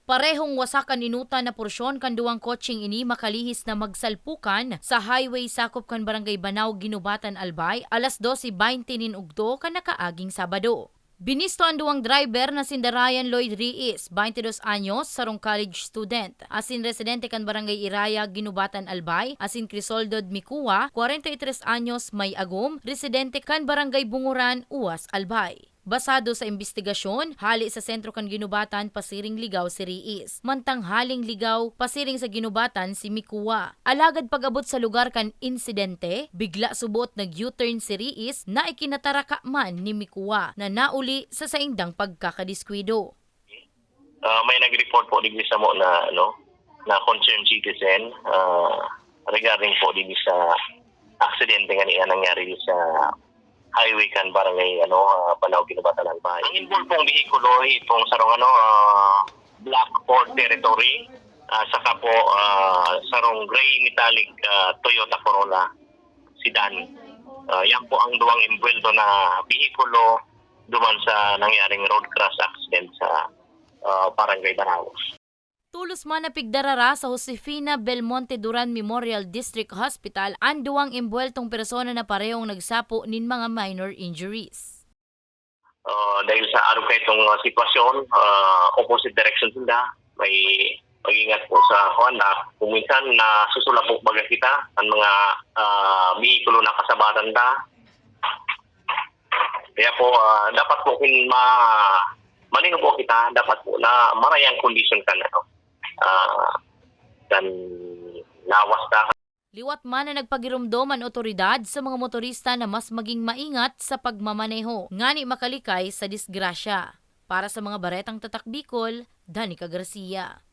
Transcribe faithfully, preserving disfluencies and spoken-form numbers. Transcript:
Parehong wasak an inutan na porsyon kan duwang kotseng ini makalihis na magsalpukan sa highway sakop kan Barangay Banao, Guinobatan, Albay, alas dose baynte nin ugto kan nakaaging Sabado. Binisto an duwang driver na sinda Ryan Lloyd Riis, baynte dos anyos, sarong college student, asin residente kan Barangay Iraya, Guinobatan, Albay, asin Crisoldo Dmicua, kwarenta y tres anyos, may agom, residente kan Barangay Bunguran, Uwas, Albay. Basado sa imbestigasyon, hale sa sentro kan Guinobatan pasiring Ligao si Riis, mantang haling Ligao pasiring sa Guinobatan si Dmicua. Alagad pag-abot sa lugar kan insidente, bigla suboot nag-U-turn si Riis na ikinataraka man ni Dmicua na nauli sa saindang pagkakadiskuido. Ah, may nag-report po digdi samo na, ano, na concerned citizen, ah, regarding po digdi sa aksidente nga ni-, nangyari di sa highway kan barangay, ano, ah, Banao, Guinobatan, Albay. Ang involved pong behikulo, itong sarong, ano, ah, black Ford Territory, ah, saka po, ah, sarong gray metallic, ah, Toyota Corolla sedan. Ah, yan po ang duwang involved na behikulo duman sa nangyaring road crash accident sa, ah, Barangay Banao. Tolos man na pigdarara sa Josefina Belmonte Duran Memorial District Hospital an duwang embuweltong persona na parehong nagsapo nin mga minor injuries. Ah, dahil sa arog kaitong, ah, sitwasyon, ah, opposite direction sinda. May mag-ingat po sa kuwan na kung minsan nasusulabo baga kita, ang mga, ah, behikulo na kasabatan ta. Kaya po, ah, dapat po kin ma-, malingaw po kita, dapat po na marayang kondisyon kan, ano, ah, kan lawas ta. Liwat man na nagpagiromdom an otoridad sa mga motorista na mas maging maingat sa pagmamaneho, ngani makalikay sa disgrasya. Para sa mga Baretang Tatak Bicol, Danica Garcia.